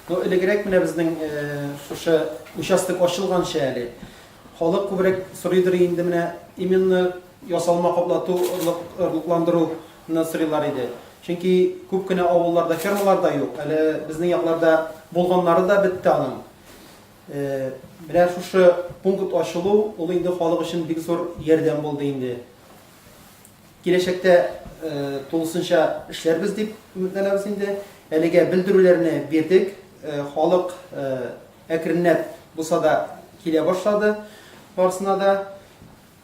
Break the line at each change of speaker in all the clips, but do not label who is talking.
Ну, элегрәк менә безнең шушы участок ачылганчы әле халык күбрәк сорыйдыр инде менә именно ясалма каплату, орлыкландыруны сорыйлар иде. Чөнки күп кенә авылларда фермалар да юк. Әле безнең якларда булганнары да бетте аның. Менә шушы пункт ачылу, ул инде халык өчен бик зур ярдәм булды инде. Киләчәктә тулысынча эшләрбез дип өметләнәбез инде. Әлегә белдерүләрне бирдек. Халык әкренләп булса да килә башлады барысына да.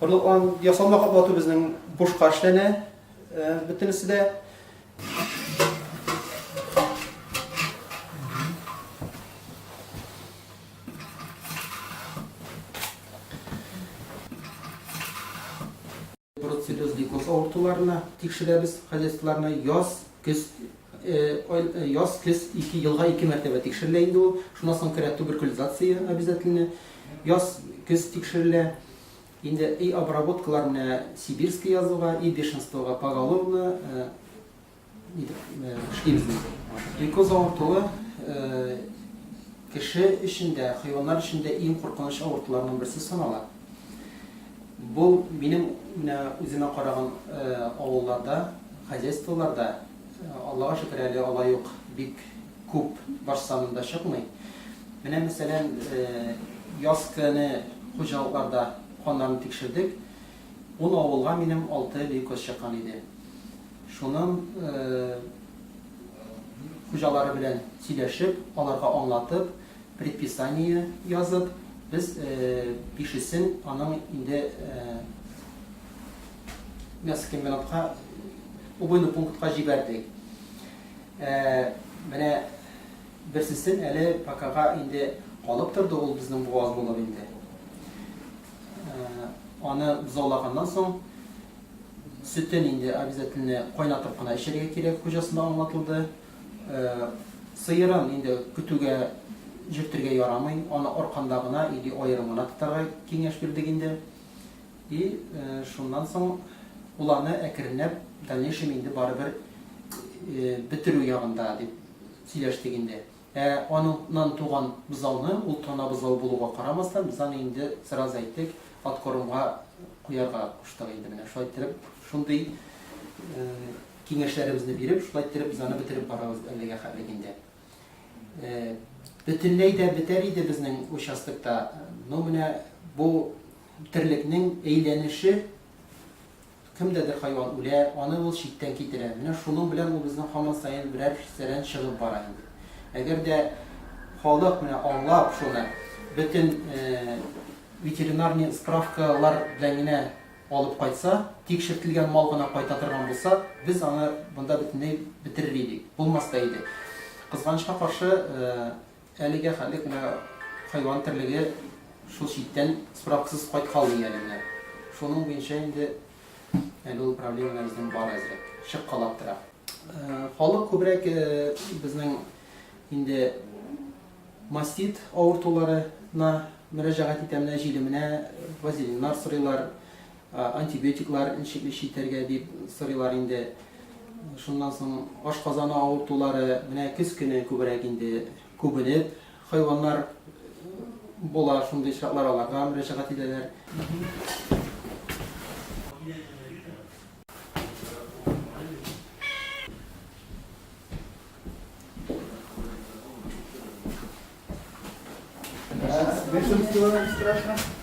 Орлыклан ясалма каплату безнең бушка эшләнә бөтенесе дә. Бруцеллез, лейкоз авыртуларына тикшерәбез хозяйстволарны. Яз, көз, яз, көз ике елга ике мәртәбә тикшерелә инде ул. Шуннан соң керә туберкулизация обязательно. Яз, көз тикшерелә. Инде и обработкалар менә сибирский язвага, и бешенствога поголовно итеп эшлибез инде. Лейкоз авыртуы кеше өчен дә, хайваннар өчен дә иң куркыныч авыртуларның берсе санала. Бу минем менә үземә караган авылларда, хозяйстволарда, Аллага шөкер, әле алай ук бик күп баш санында чыкмый. Менә, мәсәлән, яз көне хуҗалыкларда каннарны тикшердек. Ун авылга минем алты лейкоз чыккан иде. Шуның хуҗалары белән сөйләшеп, аларга аңлатып, предписание язып, без бишесен аның инде мясокомбинатка, убойный пунктка җибәрдек. Менә берсесен әле покага инде калып торды, ул безнең буаз булып инде. Аны бозаулаганнан соң, Сөтен инде обязательно кайнатып кына эчәргә кирәк, хуҗасына аңлатылды. Сыерын инде көтүгә җөртергә ярамый, аны арканда гына или аерым гына тотарга киңәш бирдек инде. И шуннан соң ул аны әкренләп в дальнейшем инде барыбер бетерү ягында дип сөйләштек инде. Ә аныңнан туган бозауны, ул тана бозау булуга карамастан, без аны инде сразу әйттек, откормга куярга куштык инде менә шулай иттереп, шундый киңәшләребезне биреп, шулай иттереп без аны бетереп барабыз әлегә хәтлек инде. Бөтенләй дә бетәр иде безнең участокта, но менә бу терлекнең әйләнеше Кемдәдер хайван үлә, аны ул читтән китерә. Менә шуның белән ул безнең һаман саен берәр сәрән чыгып бара инде. Әгәр дә халык менә аңлап шуны, бөтен ветеринарный справкалар белән генә алып кайтса, тикшертелгән мал гына кайта торган булса, без аны монда бөтенләй бетерер идек, булмас та иде. Кызганычка каршы, Әлегә хәтлек менә хайван терлеге шул читтән справкасыз кайткалый әле менә. Шуның буенча инде әле ул проблемалар безнең бар әзрәк, чыккалап тора. Халык күбрәк безнең инде мастит авыртуларына мөрәҗәгать итә, менә җилеменә вазелиннар сорыйлар, антибиотиклар ничек эш итәргә дип сорыйлар инде. Шуннан соң ашказаны авыртулары, менә көз көне күбрәк инде күбенеп хайваннар була, шундый очраклар аларга мөрәҗәгать итәләр.
Бешенство страшно.